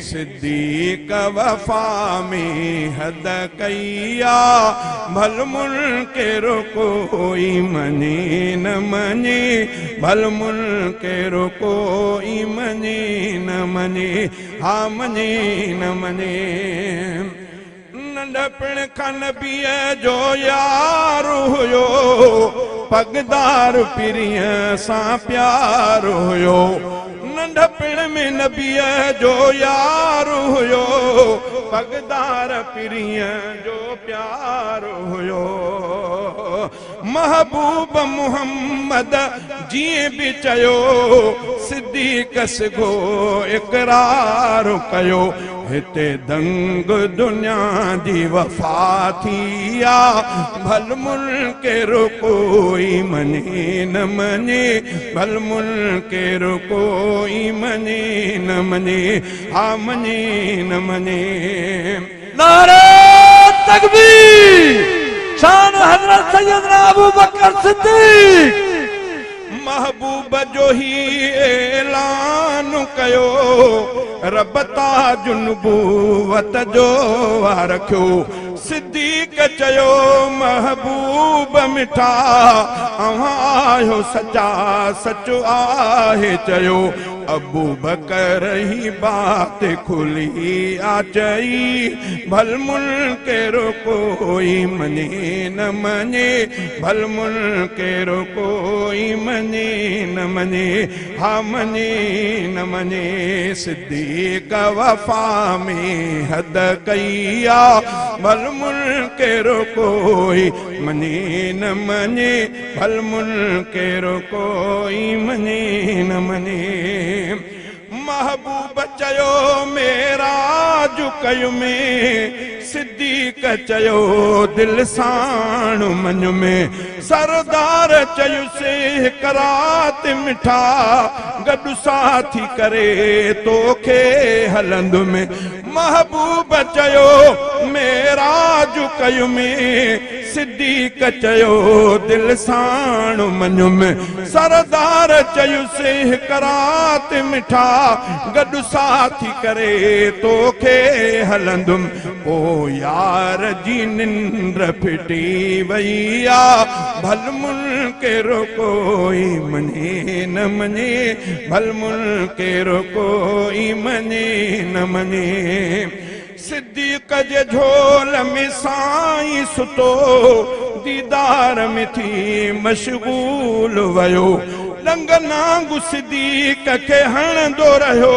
सिद्दीक वफ़ा में हद कई आ, भल मुनकिर कोई मञे न मञे, भल मुनकिर कोई मञे न मञे, हा मञे न मञे। नंढपण खां नबीअ जो यार हुयो, पगदार पीरीअ सां प्यार हुयो। नंढपण में नबीअ जो यार हुयो, पगदार पीरीअ जो प्यार हुयो। महबूब मोहम्मद जीअं बि चयो, सिद्दीक़ सिघो इकरार कयो। हिते दंग दुनिया जी वफ़ा थी आ, भल मुनकिर कोई मञे न मञे, भल मुनकिर कोई मञे न मञे, हा मञे न मञे। नारे तकबीर, शान हजरत सैयदना अबू बकर सिद्दीक। महबूब जो ही ऐलान कयो, रब ताज नबूवत जो रखियो। सिद्दीक चयो महबूब मिठा, अव्हां आहियो सचा सच आहे चयो। अबू बकर ही बात खुली आ चई, भल मुनकिर कोई मञे न मञे, भल मुनकिर कोई मञे न मञे, हा मञे न मञे। सिद्दीक वफ़ा में हद कई आ, भल मुनकिर कोई मञे न मञे, भल मुनकिर कोई मञे न मञे। महबूब चयो मेराज कयो में, सिद्दीक चयो दिल साण मञ में। सरदार चयुसि हिक राति मिठा, गॾु साथी करे तोखे हलंदु में। महबूब चयो मेराज कयो में, सिद्दीक चयो दिल साण मञ में। सरदार चयुसि हिक राति मिठा, गॾु साथी करे तोखे हलंदुमि। ओ यार जी निंड फिटी वई आ, भल मुनकिर कोई मञे न मञे, भल मुनकिर कोई मञे न मञे। सिद्दीक जे झोल में साईं सुतो, दीदार में थी मशगूल वयो। डंग नांग सिद्दीक खे हणंदो रहियो,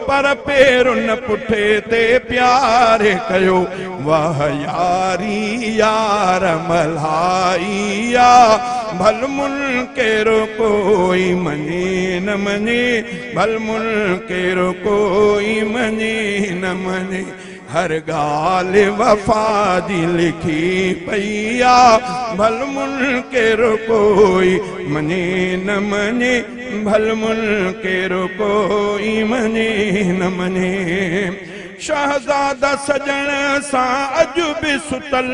पर पेर न पुठे ते प्यार कयो। वाह यारी यार मल्हाई आ, भल मुनकिर कोई मञे न मञे, भल मुनकिर कोई मञे न मञे। हर ॻाल्हि वफ़ा जी लिखी पई आ, भल मुनकिर कोई मञे न मञे, भल मुनकिर कोई मञे न मञे। शहज़ादा सजण सां अॼु बि सुतल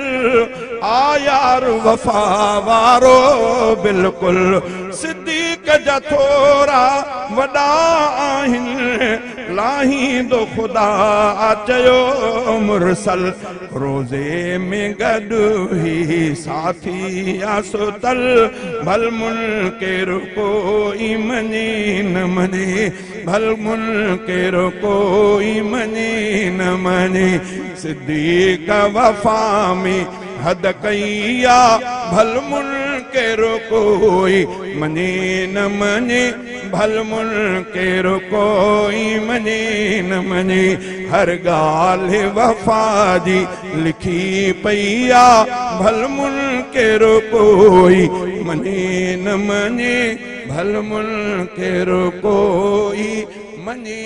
आ, यार वफ़ा वारो बिल्कुल। सिद्दीक जा थोरा वॾा आहिनि, लाहींदो ख़ुदा चयो मुरसल। रोज़े में गॾु ही साथी आ सुतल, भल मुनकिर कोई मञे न मञे, भल मुनकिर कोई मञे न मञे। सिद्दीक वफ़ा में हद कई आ, भल मुनकिर कोई मञे न मञे, भल मुनकिर कोई मञे न मञे। हर ॻाल्हि वफ़ा जी लिखी पई आ, भल मुनकिर कोई मञे न मञे, भल मुनकिर कोई मञे।